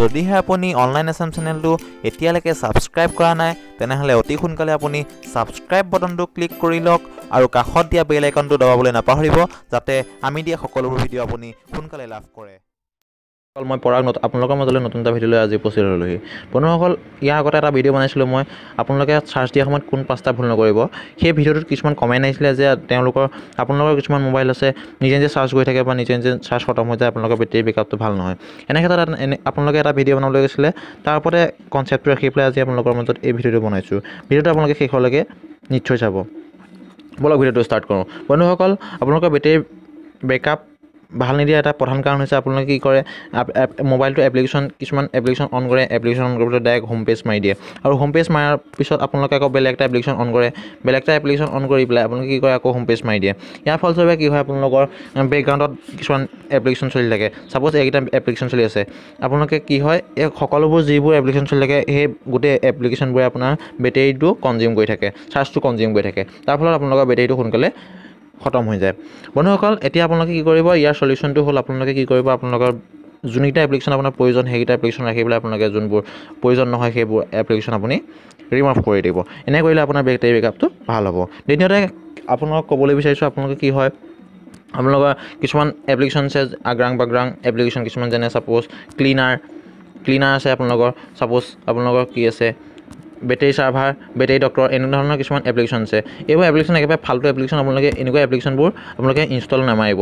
যদিহে আপুনি অনলাইন এছাম চেনেলটো এতিয়ালৈকে ছাবস্ক্ৰাইব কৰা নাই, তেনেহ'লে অতি সোনকালে আপুনি ছাবস্ক্ৰাইব বটনটো ক্লিক কৰি লওক আৰু কাষত দিয়া বেল আইকনটো দবাবলৈ নাপাহৰিব, যাতে আমি দিয়া সকলোবোৰ ভিডিঅ' আপুনি সোনকালে লাভ কৰে। মই পৰাগ আপোনালোকৰ মাজলৈ নতুন এটা ভিডিঅ' লৈ আজি উপস্থিত হ'লোহি। বন্ধুসকল, ইয়াৰ আগতে এটা ভিডিঅ' বনাইছিলোঁ মই, আপোনালোকে চাৰ্জ দিয়াৰ সময়ত কোন পাঁচটা ভুল নকৰিব। সেই ভিডিঅ'টোত কিছুমান কমেণ্ট আহিছিলে যে আপোনালোকৰ কিছুমান মোবাইল আছে নিজে নিজে চাৰ্জ গৈ থাকে বা নিজে নিজে চাৰ্জ খতম হৈ যায়, আপোনালোকৰ বেটেৰী বেকআপটো ভাল নহয়। এনে ক্ষেত্ৰত আপোনালোকে এটা ভিডিঅ' বনাবলৈ গৈছিলে, তাৰ ওপৰতে কনচেপ্টটো ৰাখি পেলাই আজি আপোনালোকৰ মাজত এই ভিডিঅ'টো বনাইছোঁ। ভিডিঅ'টো আপোনালোকে শেষলৈকে নিশ্চয় চাব। ব'লক ভিডিঅ'টো ষ্টাৰ্ট কৰোঁ। বন্ধুসকল, আপোনালোকৰ বেটেৰী বেকআপ ভাল নিদিয়া এটা প্ৰধান কাৰণ হৈছে আপোনালোকে কি কৰে, মোবাইলটো এপ্লিকেশ্যন কিছুমান এপ্লিকেশ্যন অন কৰে, এপ্লিকেশ্যন অন কৰাৰ পিছত ডাইৰেক্ট হোম পেজ মাৰি দিয়ে আৰু হোম পেজ মাৰাৰ পিছত আপোনালোকে আকৌ বেলেগ এটা এপ্লিকেশ্যন অন কৰে, বেলেগ এটা এপ্লিকেশ্যন অন কৰি পেলাই আপোনালোকে কি কৰে, আকৌ হোম পেজ মাৰি দিয়ে। ইয়াৰ ফলস্বৰূপে কি হয়, আপোনালোকৰ বেকগ্ৰাউণ্ডত কিছুমান এপ্লিকেশ্যন চলি থাকে। ছাপ'জ এইকেইটা এপ্লিকেশ্যন চলি আছে, আপোনালোকে কি হয়, এই সকলোবোৰ যিবোৰ এপ্লিকেশ্যন চলি থাকে সেই গোটেই এপ্লিকেশ্যনবোৰে আপোনাৰ বেটেৰীটো কনজিউম কৰি থাকে, চাৰ্জটো কনজিউম কৰি থাকে। তাৰ ফলত আপোনালোকৰ বেটেৰীটো সোনকালে খতম হৈ যায়। বন্ধুসকল, এতিয়া আপোনালোকে কি কৰিব, ইয়াৰ চলিউশ্যনটো হ'ল আপোনালোকে কি কৰিব, আপোনালোকৰ যোনকেইটা এপ্লিকেশ্যন আপোনাৰ প্ৰয়োজন সেইকেইটা এপ্লিকেশ্যন ৰাখি পেলাই আপোনালোকে যোনবোৰ প্ৰয়োজন নহয় সেইবোৰ এপ্লিকেশ্যন আপুনি ৰিমুভ কৰি দিব। এনে কৰিলে আপোনাৰ বেটেৰী বেকআপটো ভাল হ'ব। দ্বিতীয়তে আপোনালোকক ক'বলৈ বিচাৰিছোঁ, আপোনালোকে কি হয়, আপোনালোকৰ কিছুমান এপ্লিকেশ্যন আছে আগ্ৰাং বাগ্ৰাং এপ্লিকেশ্যন কিছুমান, যেনে ছাপ'জ ক্লিনাৰ আছে আপোনালোকৰ, ছাপ'জ আপোনালোকৰ কি আছে বেটেৰী চাৰ্ভাৰ, বেটেৰী ডক্টৰ, এনেকুৱা ধৰণৰ কিছুমান এপ্লিকেশ্যন আছে। এইবোৰ এপ্লিকেশ্যন একেবাৰে ফাল্টু এপ্লিকেশ্যন, আপোনালোকে এনেকুৱা এপ্লিকেশ্যনবোৰ আপোনালোকে ইনষ্টল নামাৰিব।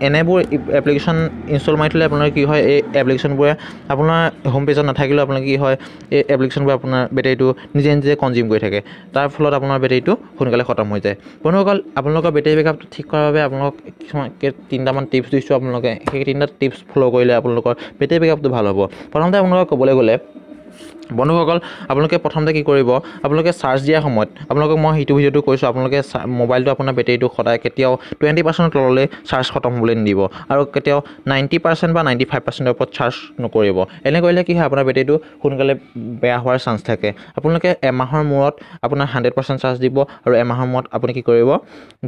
এনেবোৰ এপ্লিকেশ্যন ইনষ্টল মাৰি থ'লে আপোনালোকে কি হয়, এই এপ্লিকেশ্যনবোৰে আপোনাৰ হোম পেজত নাথাকিলেও আপোনালোকে কি হয়, এই এপ্লিকেশ্যনবোৰে আপোনাৰ বেটেৰীটো নিজে নিজে কনজিউম কৰি থাকে, তাৰ ফলত আপোনাৰ বেটেৰীটো সোনকালে খতম হৈ যায়। বন্ধুসকল, আপোনালোকৰ বেটেৰী বেকআপটো ঠিক কৰাৰ বাবে আপোনালোকক কিছুমান তিনিটামান টিপছ দিছোঁ, আপোনালোকে সেই তিনিটা টিপছ ফ'ল' কৰিলে আপোনালোকৰ বেটেৰী বেকআপটো ভাল হ'ব। প্ৰথমতে আপোনালোকক ক'বলৈ গ'লে বন্ধুসকল, আপোনালোকে প্ৰথমতে কি কৰিব, আপোনালোকে চাৰ্জ দিয়াৰ সময়ত, আপোনালোকক মই সেইটো ভিডিঅ'টো কৈছোঁ, আপোনালোকে মোবাইলটো আপোনাৰ বেটেৰীটো সদায় কেতিয়াও 20% তললৈ চাৰ্জ খতম হ'বলৈ নিদিব আৰু কেতিয়াও 90% বা 95%ৰ ওপৰত চাৰ্জ নকৰিব। এনে কৰিলে কি হয়, আপোনাৰ বেটেৰীটো সোনকালে বেয়া হোৱাৰ চান্স থাকে। আপোনালোকে এমাহৰ মূৰত আপোনাৰ 100% চাৰ্জ দিব আৰু এমাহৰ মূৰত আপুনি কি কৰিব,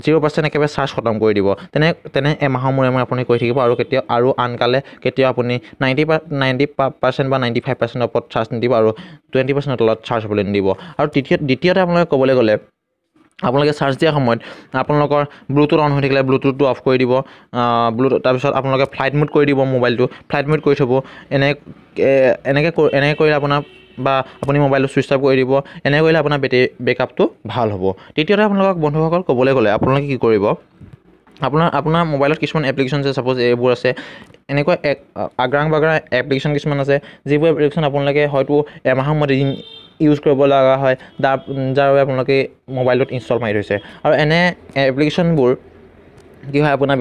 0% একেবাৰে চাৰ্জ খতম কৰি দিব। তেনে এমাহৰ মূৰে মূৰে আপুনি কৰি থাকিব আৰু কেতিয়াও আৰু আনকালে কেতিয়াও আপুনি 90% বা 95%ৰ ওপৰত চাৰ্জ নিদিব আৰু 20%ৰ তলত চাৰ্জ হ'বলৈ নিদিব। আৰু দ্বিতীয়তে আপোনালোকে ক'বলৈ গ'লে, আপোনালোকে চাৰ্জ দিয়াৰ সময়ত আপোনালোকৰ ব্লুটুথ অন হৈ থাকিলে ব্লুটুথটো অফ কৰি দিব, ব্লুটুথ তাৰপিছত আপোনালোকে ফ্লাইট মোড কৰি দিব, মোবাইলটো ফ্লাইট মোড কৰি থ'ব। এনেকৈ কৰিলে আপোনাৰ বা আপুনি মোবাইলটো ছুইচ অফ কৰি দিব, এনে কৰিলে আপোনাৰ বেটেৰী বেকআপটো ভাল হ'ব। তৃতীয়তে আপোনালোকক বন্ধুসকল ক'বলৈ গ'লে, আপোনালোকে কি কৰিব, আপোনাৰ মোবাইলত কিছুমান এপ্লিকেশ্যন আছে, ছাপ'জ এইবোৰ আছে, এনেকুৱা এক আগ্ৰাং বাগ্ৰাং এপ্লিকেশ্যন কিছুমান আছে, যিবোৰ এপ্লিকেশ্যন আপোনালোকে হয়তো এমাহৰ মূৰত এদিন ইউজ কৰিব লগা হয়, যাৰ বাবে আপোনালোকে মোবাইলটোত ইনষ্টল মাৰি থৈছে। আৰু এনে এপ্লিকেশ্যনবোৰ কি হয়, আপোনাৰ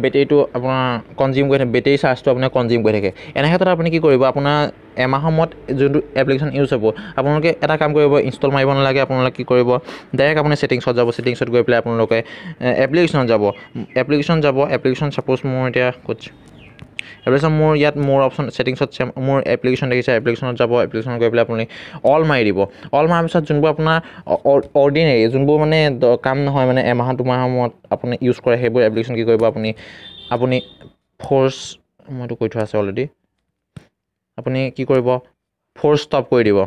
বেটেৰীটো আপোনাৰ কনজিউম কৰি থাকে, বেটেৰী চাৰ্জটো আপোনাৰ কনজিউম কৰি থাকে। এনে ক্ষেত্ৰত আপুনি কি কৰিব, আপোনাৰ এমাহৰ মূৰত যোনটো এপ্লিকেশ্যন ইউজ হ'ব, আপোনালোকে এটা কাম কৰিব, ইনষ্টল মাৰিব নালাগে। আপোনালোকে কি কৰিব, ডাইৰেক্ট আপুনি ছেটিংছত যাব, ছেটিংছত গৈ পেলাই আপোনালোকে এপ্লিকেশ্যনত যাব, এপ্লিকেশ্যন ছাপ'জ মোৰ এতিয়া ক'ত এপ্লিকেশ্যন মোৰ ইয়াত মোৰ অপশ্যন ছেটিংছত মোৰ এপ্লিকেশ্যন দেখিছে, এপ্লিকেশ্যনত যাব, এপ্লিকেশ্যনত গৈ পেলাই আপুনি অল মাৰি দিব। অল মাৰাৰ পিছত যোনবোৰ আপোনাৰ অৰ্ডিনেৰী যোনবোৰ মানে কাম নহয়, মানে এমাহ দুমাহৰ মূৰত আপুনি ইউজ কৰে, সেইবোৰ এপ্লিকেশ্যন কি কৰিব, আপুনি ফ'ৰ্চ, মইতো কৈ থোৱা আছে অলৰেডি, আপুনি কি কৰিব, ফ'ৰ্চ ষ্টপ কৰি দিব।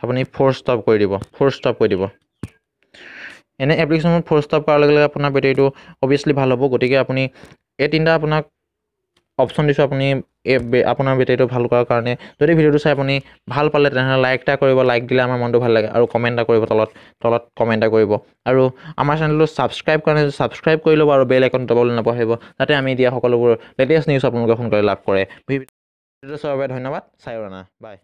আপুনি ফ'ৰ্চ ষ্টপ কৰি দিব। এনে এপ্লিকেশ্যনবোৰ ফ'ৰ্চ ষ্টপ কৰাৰ লগে লগে আপোনাৰ বেটেৰীটো অভিয়াছলি ভাল হ'ব। গতিকে আপুনি এই তিনিটা আপোনাক অপশ্যন দিছোঁ, আপুনি এই আপোনাৰ বেটেৰীটো ভাল কৰাৰ কাৰণে। যদি ভিডিঅ'টো চাই আপুনি ভাল পালে তেনেহ'লে লাইক এটা কৰিব, লাইক দিলে আমাৰ মনটো ভাল লাগে, আৰু কমেণ্ট এটা কৰিব, তলত কমেণ্ট এটা কৰিব, আৰু আমাৰ চেনেলটো ছাবস্ক্ৰাইব কৰা নাই ছাবস্ক্ৰাইব কৰি ল'ব আৰু বেল আইকন দবাবলৈ নাপাহৰিব, যাতে আমি দিয়া সকলোবোৰ লেটেষ্ট নিউজ আপোনালোকে সোনকালে লাভ কৰে। ভিডিঅ'টো চোৱাৰ বাবে ধন্যবাদ। চায়োনাৰা, বাই।